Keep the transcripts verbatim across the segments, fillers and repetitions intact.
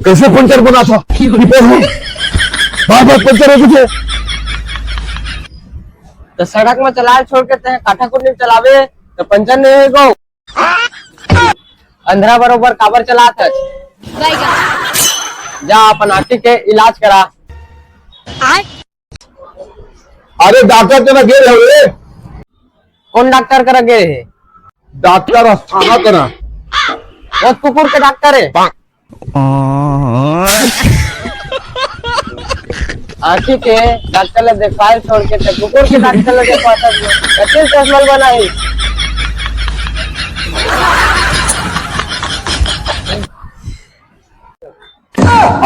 कैसे पंचर बना था? बार बार पंचर हो तुझे। तो सड़क में चलाए छोड़ के तैं काठा कुटनी चलावे तो पंचर नहीं होएगा। अंधरा बरोबर काबर चलात हस? जा अपन आँखी के इलाज करा। अरे डॉक्टर के ना गे रहे हो रे? कौन डॉक्टर करा गे रहे? डॉक्टर अस्थाना करा। वो कुकुर के डॉक्टर है। आँखी के डॉक्टर ले देखवाए छोड़ के ते कुकुर के डॉक्टर ले देखवाता है। कतिल चश्मा बना है।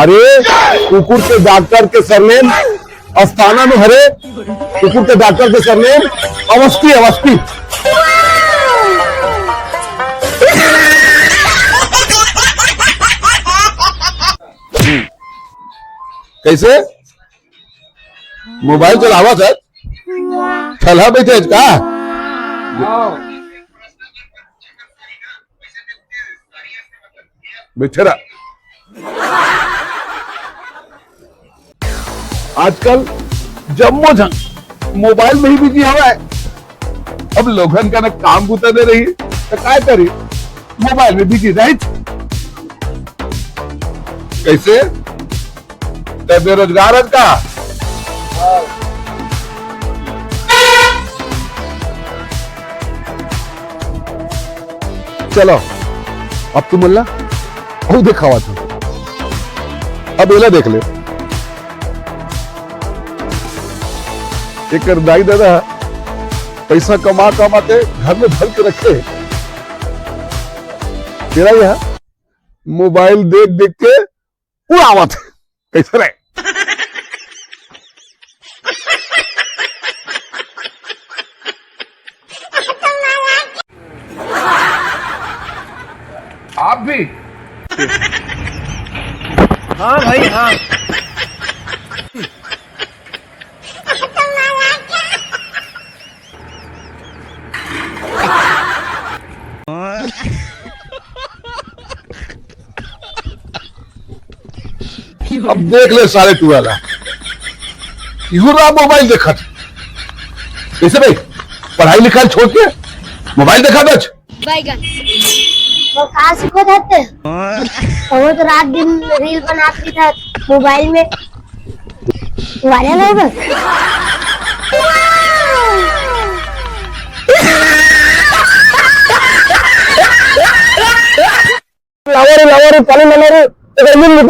अरे, कुकुर के डॉक्टर के सरनेम अस्थाना में हरे। कुकुर के डॉक्टर के सरनेम अवस्थी, अवस्थी। कैसे? मोबाइल चलावा सर, ठलहा बैठे का? बैठे रहा। आजकल जम्मो झन मोबाइल में ही बिजी हवय। अब लोगन का ना काम बूता दे रही, तो काय करी? मोबाइल में बिजी रही। कैसे? ते बेरोजगार हस का? चलो, अब तुम मल्ला, वो दिखावा तू। अब एला देख ले, एकर दाई ददा पैसा कमा कमा के घर में भर के रखे हे। तेरा यह मोबाइल देख देख के उड़ावत हे। कैसे रे? आप भी। हाँ भाई, हाँ। अब देख ले साले टुरा ला, इहू ला मोबाइल देखत। कैसे भाई, पढ़ाई लिखाई छोड़ के मोबाइल देखत हस? बैगन। वो का सीखत हस? वो तो रात दिन रील बनात रहिथे मोबाइल में। वायरल हो गए। लावा रे, लावा रे, पानी लाना रे, एकर मुंह में।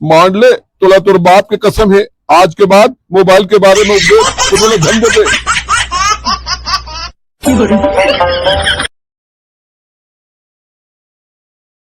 मान ले, तोला तोर बाप के कसम हे, आज के बाद मोबाइल के बारे में उपदेश कोनो ला झन देबे।